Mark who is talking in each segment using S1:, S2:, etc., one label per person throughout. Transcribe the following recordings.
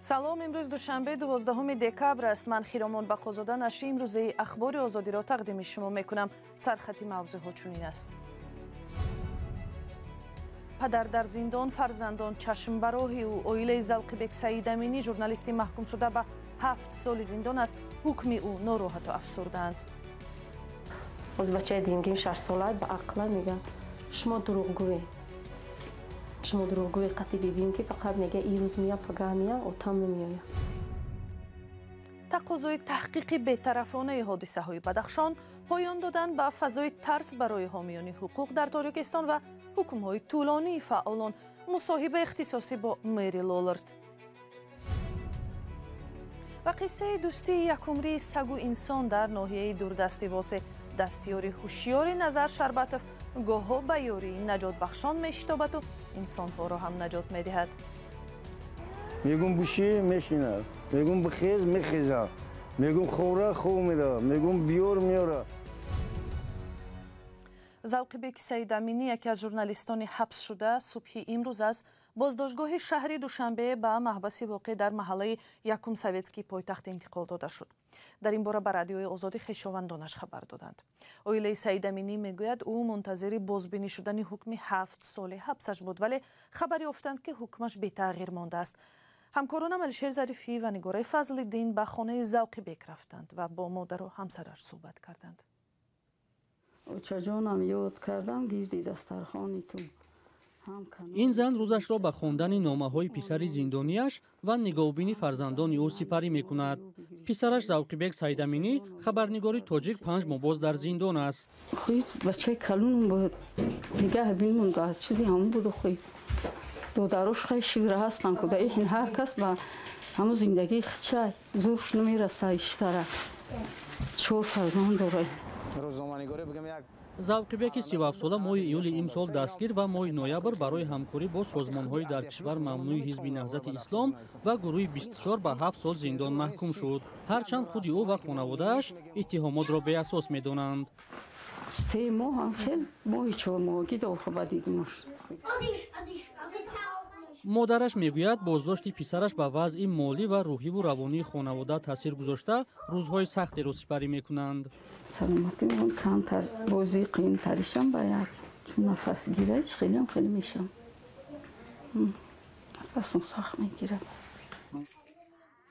S1: Салом, имрӯз душанбе 12 декабр аст. Ман Хиромон Бақозода нашри имрӯзаи Ахбори Озодиро тақдими шумо мекунам. Сархати мавзӯъҳо чунин аст. Падар дар зиндон, фарзандон чашм ба роҳи ӯ. Оилаи Завқибек Саидаминӣ, журналисти маҳкумшуда ба 7 соли зиндон, аз ҳукми ӯ нороҳату афсурдаанд.
S2: Боз бачаи дингим 6 сола ба ақла мега: «Шумо дурӯғгӯе, шумо дурӯғгӯе». Қатъи бибием, ки фақат мега: «Ирӯз мия, пагаҳ мия, отам намеоя».
S1: Тақозои таҳқиқи бетарафонаи ҳодисаҳои Бадахшон, поён додан ба фазои тарс барои ҳомиёни ҳуқуқ дар Тоҷикистон ва ҳукмҳои тӯлонии фаъолон. Мусоҳибаи ихтисосӣ бо Мэри Лолар ва қиссаи дӯстии якумрии сагу инсон дар ноҳияи дурдасти Восе. Дастёри ҳушёри Назар Шарбатов гоҳҳо ба ёрии наҷотбахшон мешитобаду инсонҳоро ҳам наҷот медиҳад.
S3: Мегум: «Буши», мешинад, мегум: «Бихез», мехеза, мегум: «Хӯра», хоб мера, мегум: «Биёр», меёра.
S1: Завқибеки Саидаминӣ, яке аз журналистони ҳабсшуда, субҳи имрӯз аз боздоштгоҳи шаҳри Душанбе ба маҳбаси воқеъ дар маҳаллаи Якум Советскии пойтахт интиқол дода шуд. Дар ин бора ба Радиои Озодӣ хешовандонаш хабар доданд. Оилаи Саидаминӣ мегӯяд, ӯ мунтазири бозбинӣ шудани ҳукми 7 соли ҳабсаш буд, вале хабар ёфтанд, ки ҳукмаш бетағйир мондааст. Ҳамкоронам Алишер Зарифӣ ва Нигораи Фазлиддин ба хонаи Завқибек рафтанд ва бо модару ҳамсараш суҳбат карданд.
S4: Очаҷонам, ёд кардам гирди дастархони ту.
S5: Ин зан рӯзашро ба хондани номаҳои писари зиндонияш ва нигоҳубини фарзандони ӯ сипарӣ мекунад. Писараш Завқибек Саидаминӣ, хабарнигори тоҷик, 5 моҳ боз дар зиндон аст.
S4: Бачаи калунум буд, нигаҳ бинмонда, чизи ҳамон буду. Хуй, додарош хай шигра ҳастанд, ку даихин ҳар кас ба ҳамун зиндагии хичай зурш намераса. Ишкара чор фарзанд дорад.
S3: Рӯзноманигорӣ бигам як.
S5: Завқибеки 37-сола моҳи июли имсол дастгир ва моҳи ноябр барои ҳамкорӣ бо созмонҳои дар кишвар мамнӯи Ҳизби Наҳзати Ислом ва гурӯҳи 24 ба 7 сол зиндон маҳкум шуд, ҳарчанд худи ӯ ва хонаводааш иттиҳомотро беасос медонанд.
S4: 3 моҳ ҳам хел, моҳи чормоҳагӣ ба дидмош.
S5: Модараш мегӯяд, боздошти писараш ба вазъи молӣ ва рӯҳиву равонии хонавода таъсир гузошта, рӯзҳои сахтеро сипарӣ мекунанд.
S4: Саломатӣ камтар, бозӣ қиинтаришам ба як, чун нафас гирад, хелеам хеле мешам, нафасам сахт мегирад.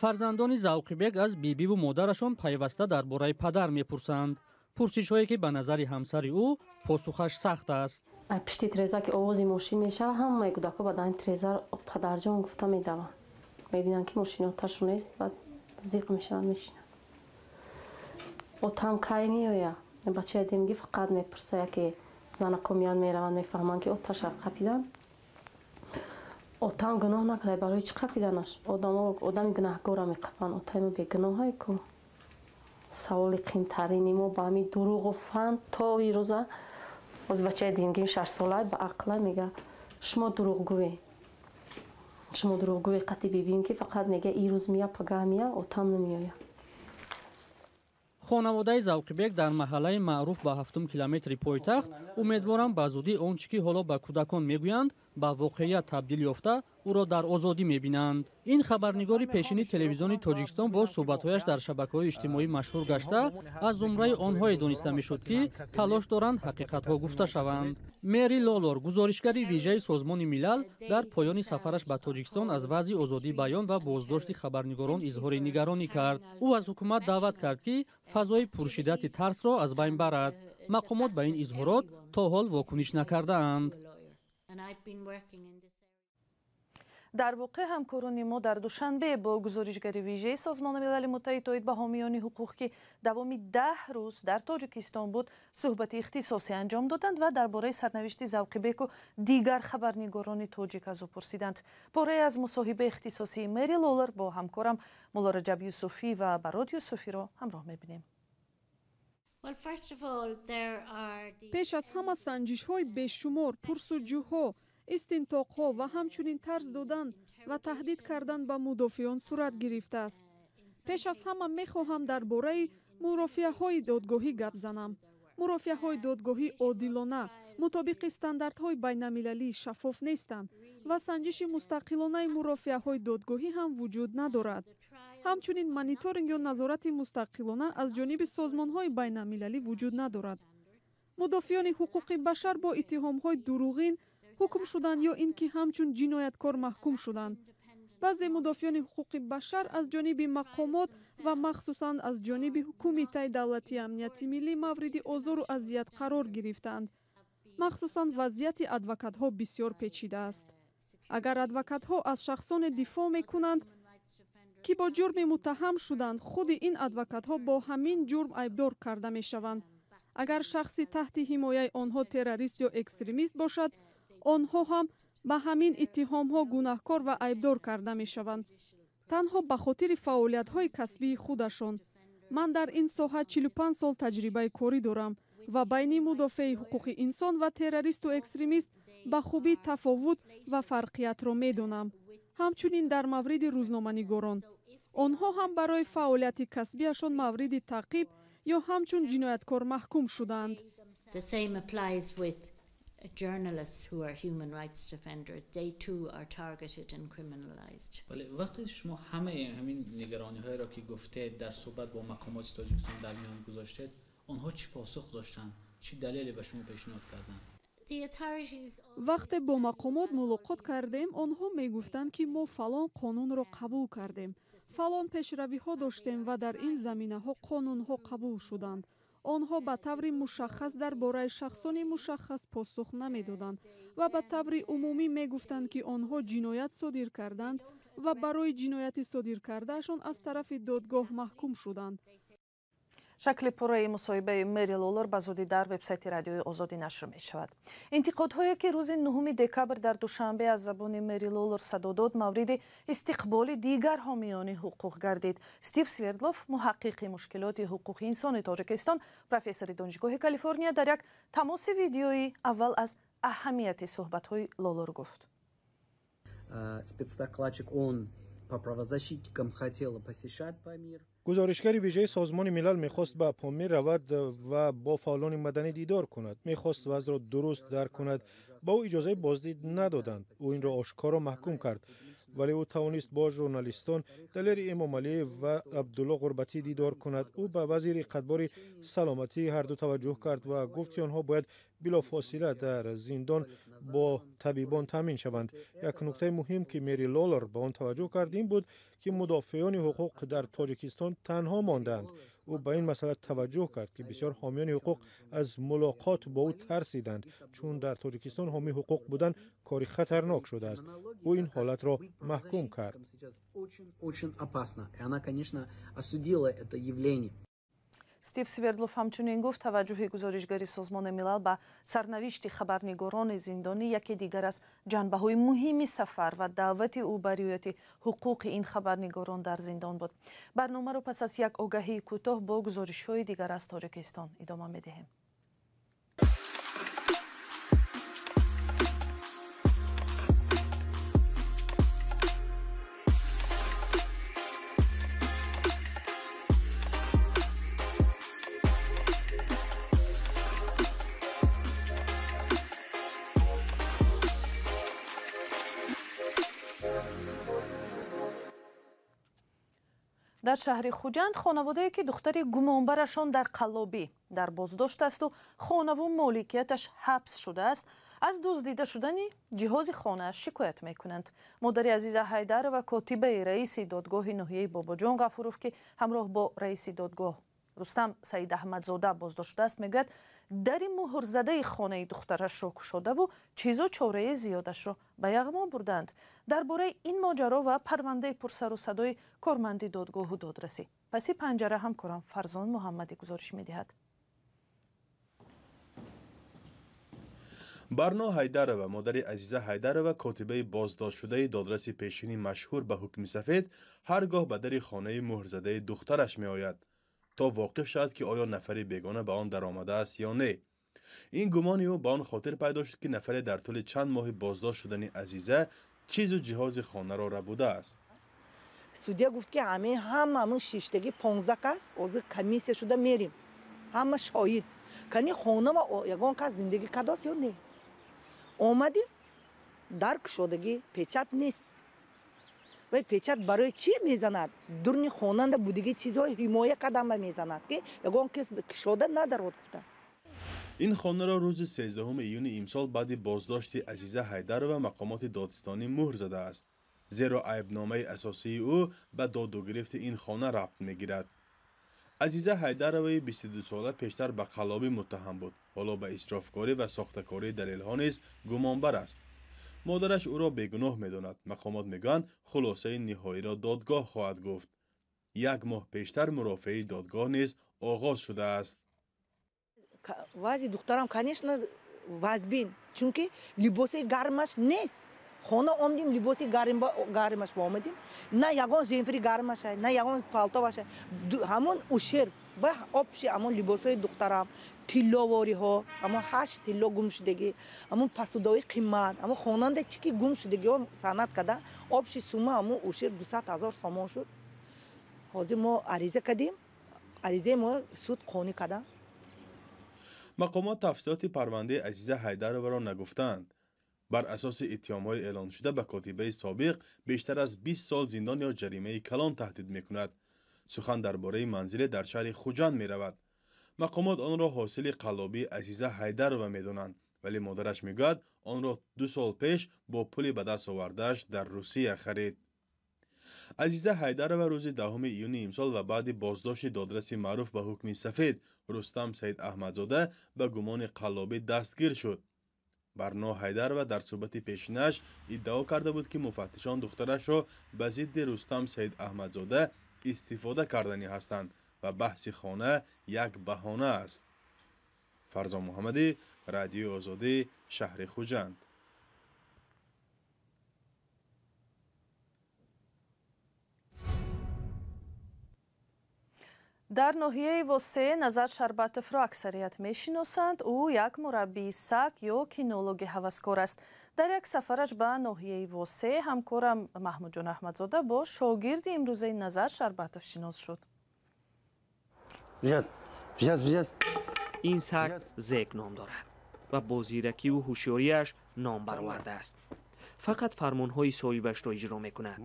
S5: Фарзандони Завқибек аз бибиву модарашон пайваста дар бораи падар мепурсанд, пурсишҳое ки ба назари ҳамсари ӯ посухаш сахт аст.
S2: Пишти треза ки овози мошин мешава, ҳамаи кӯдакҳо ба дани треза «Падарҷон» гуфта медаванд. Мебинанд, ки мошини оташу нест, баъд зиқ мешаванд, мешинанд. «Отам кай меоя?» Бачаи демгӣ фақат мепурса. Яке занако меянд, мераванд, мефаҳманд, ки оташа қапидан. «Отам гуноҳ накарда, барои чӣ қапиданаш? Одами гунаҳгорро меқапанд, отаи мо бегуноҳае ку». Саволи қиинтарини мо ба ҳамин дурӯғу фан то ирӯза. Боз бачаи дингим 6-сола ба ақла мега: «Шумо дурӯғгӯе, шумо дурӯғгӯе». Қатъи бибием, ки фақат мега: «Ирӯз мия, пагаҳ мия, отам намеоя».
S5: Хонаводаи Завқибек дар маҳаллаи маъруф ба ҳафтум километри пойтахт умедворам, ба зудӣ он чӣ ки ҳоло ба кӯдакон мегӯянд, ба воқеият табдил ёфта, ӯро дар озодӣ мебинанд. Ин хабарнигори пешини Телевизиони Тоҷикистон бо суҳбатҳояш дар шабакаҳои иҷтимоӣ машҳур гашта, аз зумраи онҳое дониста мешуд, ки талош доранд ҳақиқатҳо гуфта шаванд. Мери Лолор, гузоришгари вижаи Созмони Милал, дар поёни сафараш ба Тоҷикистон аз вазъи озодии баён ва боздошти хабарнигорон изҳори нигаронӣ кард. Ӯ аз ҳукумат даъват кард, ки фазои пуршиддати тарсро аз байн барад. Мақомот ба ин изҳорот то ҳол вокуниш накардаанд.
S1: Дар воқеъ, ҳамкорони мо дар Душанбе бо гузоришгари вижаи Созмони Милали Муттаҳид оид ба ҳомиёни ҳуқуқ, ки давоми 10 рӯз дар Тоҷикистон буд, суҳбати ихтисосӣ анҷом доданд ва дар бораи сарнавишти Завқибеку дигар хабарнигорони тоҷик аз ӯ пурсиданд. Порае аз мусоҳибаи ихтисосии Мери Лолар бо ҳамкорам Муллораҷаб Юсуфӣ ва Барод Юсуфиро ҳамроҳ мебинем.
S6: Пеш аз ҳама, санҷишҳои бешумор, пурсуҷӯҳо, истинтоқҳо ва ҳамчунин тарс додан ва таҳдид кардан ба мудофиён сурат гирифтааст. Пеш аз ҳама мехоҳам дар бораи мурофиаҳои додгоҳӣ гап занам. Мурофиаҳои додгоҳӣ одилона, Мутобиқи стандартҳои байналмилалӣ шаффоф нестанд ва санҷиши мустақилонаи мурофиаҳои додгоҳӣ ҳам вуҷуд надорад. Ҳамчунин мониторинг ё назорати мустақилона аз ҷониби созмонҳои байналмилалӣ вуҷуд надорад. Мудофиёни ҳуқуқи башар бо иттиҳомҳои дурӯғин ҳукм шуданд ё ин ки ҳамчун ҷинояткор маҳкум шуданд. Баъзе мудофиёни ҳуқуқи башар аз ҷониби мақомот ва махсусан аз ҷониби Кумитаи давлатии амнияти миллӣ мавриди озору азият қарор гирифтанд. Махсусан вазъияти адвокатҳо бисёр печида аст. Агар адвокатҳо аз шахсоне дифоъ мекунанд, ки бо ҷурми муттаҳам шуданд, худи ин адвокатҳо бо ҳамин ҷурм айбдор карда мешаванд. Агар шахси таҳти ҳимояи онҳо террорист ё экстремист бошад, онҳо ҳам ба ҳамин иттиҳомҳо гунаҳкор ва айбдор карда мешаванд, танҳо ба хотири фаъолиятҳои касбии худашон. Ман дар ин соҳа 45 сол таҷрибаи корӣ дорам ва байни мудофеи ҳуқуқи инсон ва террористу экстремист ба хубӣ тафовут ва фарқиятро медонам. Ҳамчунин дар мавриди рӯзноманигорон, онҳо ҳам барои фаъолияти касбиашон мавриди таъқиб ё ҳамчун ҷинояткор маҳкум шуданд.
S7: Journalists who are human rights defenders, they too are targeted and criminalized.
S8: ولی وقتی شما همه همین نگرانی‌هایی را که گفتید در صحبت با مقامات تاجیکستان در میان گذاشتید، آنها چی پاسخ داشتند؟ چی دلیلی به شما پیشنهاد کردند؟
S6: Вақте бо мақомот мулоқот кардем, онҳо мегуфтанд, ки мо фалон қонунро қабул кардем, фалон пешравиҳо доштем ва дар ин заминаҳо қонунҳо қабул шуданд. Онҳо ба таври мушаххас дар бораи шахсони мушаххас посух намедоданд ва ба таври умумӣ мегуфтанд, ки онҳо ҷиноят содир карданд ва барои ҷинояти содир кардаашон аз тарафи додгоҳ маҳкум шуданд.
S1: Шакли пурраи мусоҳибаи Мери Лолор ба зудӣ дар вебсайти Радиои Озодӣ нашр мешавад. Интиқодҳое, ки рӯзи 9 декабр дар Душанбе аз забони Мери Лолор садо дод, мавриди истиқболи дигар ҳомиёни ҳуқуқ гардид. Стив Свердлов, муҳаққиқи мушкилоти ҳуқуқи инсони Тоҷикистон, профессори Донишгоҳи Калифорния, дар як тамоси видеоӣ аввал аз аҳамияти суҳбатҳои Лолор гуфт.
S9: Спецдокладчик ООН по правозащитникам хотела посещать Памир.
S10: Гузоришгари вижаи Созмони Милал мехост ба Помир равад ва бо фаъолони маданӣ дидор кунад. Мехост вазъро дуруст дарк кунад. Ба ӯ иҷозаи боздид надоданд. Ӯ инро ошкоро маҳкум кард. Вале ӯ тавонист бо журналистон Далери Эмомалиев ва Абдулло Ғурбатӣ дидор кунад. Ӯ ба вазири қатбори саломатии ҳарду таваҷҷӯҳ кард ва гуфт, ки онҳо бояд билофосила дар зиндон бо табибон таъмин шаванд. Як нуктаи муҳим, ки Мери Лолор ба он таваҷҷӯҳ кард, ин буд, ки мудофеони ҳуқуқ дар Тоҷикистон танҳо мондаанд. Ӯ ба ин масъала таваҷҷӯҳ кард, ки бисёр ҳомиёни ҳуқуқ аз мулоқот бо ӯ тарсиданд, чун дар Тоҷикистон ҳомии ҳуқуқ будан кори хатарнок шудааст. Ӯ ин ҳолатро маҳкум кард.
S1: Стив Свердлов ҳамчунин гуфт, таваҷҷӯҳи гузоришгари Созмони Милал ба сарнавишти хабарнигорони зиндонӣ яке дигар аз ҷанбаҳои муҳими сафар ва даъвати ӯ ба риояти ҳуқуқи ин хабарнигорон дар зиндон буд. Барномаро пас аз як огаҳии кӯтоҳ бо гузоришҳои дигар аз Тоҷикистон идома медиҳем. Дар шаҳри Хуҷанд хонаводае, ки духтари гумонбарашон дар қаллобӣ дар боздошт асту хонаву моликияташ ҳабс шудааст, аз дуздида шудани ҷиҳози хонааш шикоят мекунанд. Модари Азиза Ҳайдарова, котибаи раиси додгоҳи ноҳияи Бобоҷон Ғафуров, ки ҳамроҳ бо раиси додгоҳ Рустам Саидаҳмадзода боздошт шудааст, мегӯяд, дари муҳрзадаи хонаи духтарашро кушодаву чизу чораи зиёдашро ба яғмо бурданд. Дар бораи ин моҷаро ва парвандаи пурсару садои корманди додгоҳу додрасӣ паси панҷара ҳамкорам Фарзон Муҳаммадӣ гузориш медиҳад.
S11: Барно Ҳайдарова, модари Азиза Ҳайдарова, котибаи боздоштшудаи додраси пешини машҳур ба ҳукми сафед, ҳар гоҳ ба дари хонаи муҳрзадаи духтараш меояд, то воқиф шавад, ки оё нафари бегона ба он даромадааст ё не. Ин гумони ӯ ба он хотир пайдо шуд, ки нафаре дар тӯли чанд моҳи боздошт шудани Азиза чизу ҷиҳози хонаро рабудааст.
S12: Судья гуфт, ки ҳамин ҳама ҳамин шиштагӣ 15 кас ҳозир комиссия шуда мерим, ҳама шоҳид. Кани хонама ягон кас зиндагӣ кардааст ё не. Омадим, дар кушодагӣ, печат нест. Вай печат барои чӣ мезанад? Дурни хонанда будагӣ чизҳои ҳимоя кардан мезанад, ки ягон кас кушода надарод гуфта.
S11: Ин хонаро рӯзи 13 июни имсол баъди боздошти Азиза Ҳайдарова мақомоти додстонӣ муҳр задааст, зеро айбномаи асосии ӯ ба додугирифти ин хона рабт мегирад. Азиза Ҳайдароваи 22сола пештар ба қаллобӣ муттаҳам буд. Ҳоло ба исрофкорӣ ва сохтакории далелҳо низ гумонбар аст. Модараш ӯро бегуноҳ медонад. Мақомот мегӯянд, хулосаи ниҳоиро додгоҳ хоҳад гуфт. Як моҳ пештар мурофиаи додгоҳ низ оғоз шудааст.
S12: Вазъи духтарам, конечно, вазбин, чунки либоси гармаш нест. Хона омдим, либоси гармаш ба омадим, на ягон жемфри гармаш, на ягон палтоваш, ҳамон ушер ба обши ҳамон либосҳои духтарам, тилловориҳо, ҳамон 8 тилло гум шудагӣ, ҳамон пасудои қимат, ҳамон хонанда чӣ ки гум шудагиҳо санад карда, обши сума ҳамон ушер 200 000 сомон шуд. Ҳозир мо ариза кардем, аризаи мо суд қонӣ карда.
S11: Мақомот тафсилоти парвандаи Азиза Ҳайдароваро нагуфтаанд. Бар асоси иттиҳомҳои эълоншуда ба котибаи собиқ бештар аз 20 сол зиндон ё ҷаримаи калон таҳдид мекунад. Сухан дар бораи манзиле дар шаҳри Хуҷанд меравад. Мақомот онро ҳосили қаллобии Азиза Ҳайдарова медонанд, вале модараш мегӯяд, онро 2 сол пеш бо пули ба даст овардааш дар Русия харид. Азиза Ҳайдарова рӯзи 10 июни имсол ва баъди боздошти додраси маъруф ба ҳукми сафед Рустам Саид Аҳмадзода ба гумони қаллобӣ дастгир шуд. Барно Ҳайдарова дар суҳбати пешинаш иддао карда буд, ки муфаттишон духтарашро ба зидди Рустам Саид Аҳмадзода истифода карданӣ ҳастанд ва баҳси хона як баҳона аст. Фарзон Муҳаммадӣ, Радиои Озодӣ, шаҳри Хуҷанд.
S1: Дар ноҳияи Восе Назар Шарбатовро аксарият мешиносанд. Ӯ як мураббии саг ё кинологи ҳаваскор аст. Дар як сафараш ба ноҳияи Восе ҳамкорам Маҳмудҷон Аҳмадзода бо шогирди имрӯзаи Назар Шарбатов шинос шуд.
S13: Ин саг Зек ном дорад ва бо зиракиву ҳушёрияш ном баровардааст. Фақат фармонҳои соҳибашро иҷро мекунад.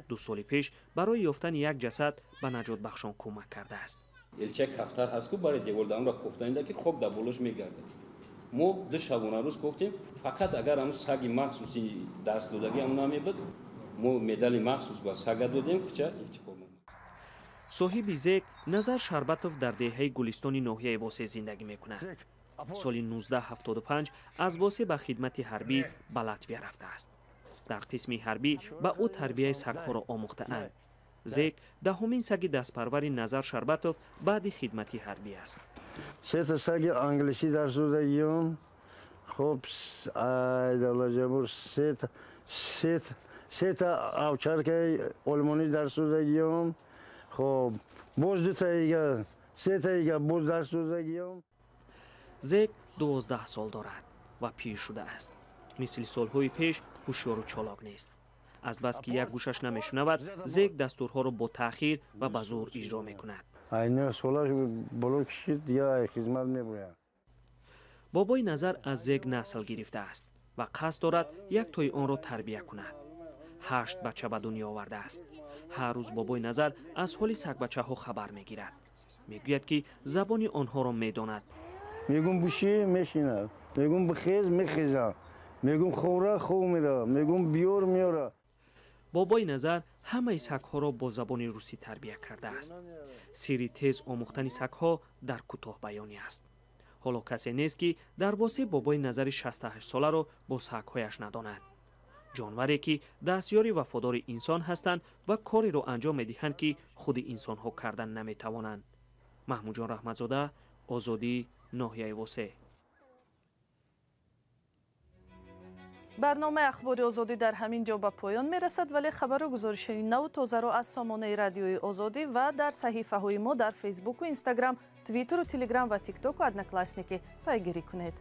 S13: 2 соли пеш барои ёфтани як ҷасад ба наҷотбахшон кӯмак кардааст.
S14: Элчак кафтар ҳаст, ку барои девордаонро кофтанида, ки хок дар болош мегардад. Мо 2 шабонарӯз кофтем, фақат агар ҳамун саги махсуси дарсдодагӣ ҳамун намебуд, мо медали махсус ба сага додем, куча ифтихор.
S13: Соҳиби Зек Назар Шарбатов дар деҳаи Гулистони ноҳияи Восе зиндагӣ мекунад. Соли 1975 аз Восе ба хидмати ҳарбӣ ба Латвия рафтааст. Дар қисми ҳарбӣ ба ӯ тарбияи сагҳоро омӯхтаанд. Зек 10-умин саги дастпарвари Назар Шарбатов баъди хидмати ҳарбӣ аст.
S3: 3 та саги англисӣ дарс додагиём. Хоб, ай давлатҷабур, 3 та овчаркаи олмонӣ дарс додагиём. Хоб, боз 2 таига, 3 таига боз дарс додагиём.
S13: Зек 12 сол дорад ва пир шудааст. Мисли солҳои пеш ҳушёру чолок нест. Азбаски як гӯшаш намешунавад, Зек дастурҳоро бо таъхир ва ба зӯр иҷро мекунад.
S3: Ай 9 солаш боло кишид, дига хизмат мебурям.
S13: Бобои Назар аз Зек насл гирифтааст ва қасд дорад як тои онро тарбия кунад. 8 бача ба дунё овардааст. Ҳар рӯз бобои Назар аз ҳоли сагбачаҳо хабар мегирад. Мегӯяд, ки забони онҳоро медонад.
S3: Мегум буши, мешинад. Мегум бихез, мехеза. Мегум хӯра, хов мера. Мегум биёр, меёра.
S13: Бобои Назар ҳамаи сагҳоро бо забони русӣ тарбия кардааст. Сирри тез омӯхтани сагҳо дар кӯтоҳбаёнӣ аст. Ҳоло касе нест, ки дар Восе бобои Назари 68соларо бо сагҳояш надонад. Ҷонваре, ки дастёри вафодори инсон ҳастанд ва кореро анҷом медиҳанд, ки худи инсонҳо кардан наметавонанд. Маҳмудҷон Раҳматзода, Озодӣ, ноҳияи Восе.
S1: Барномаи Ахбори Озодӣ дар ҳамин ҷо ба поён мерасад, вале хабару гузоришҳои наву тозаро аз сомонаи Радиои Озодӣ ва дар саҳифаҳои мо дар Фейсбуку Инстаграм, Твиттеру Телеграм ва Тиктоку Одноклассники пайгирӣ кунед.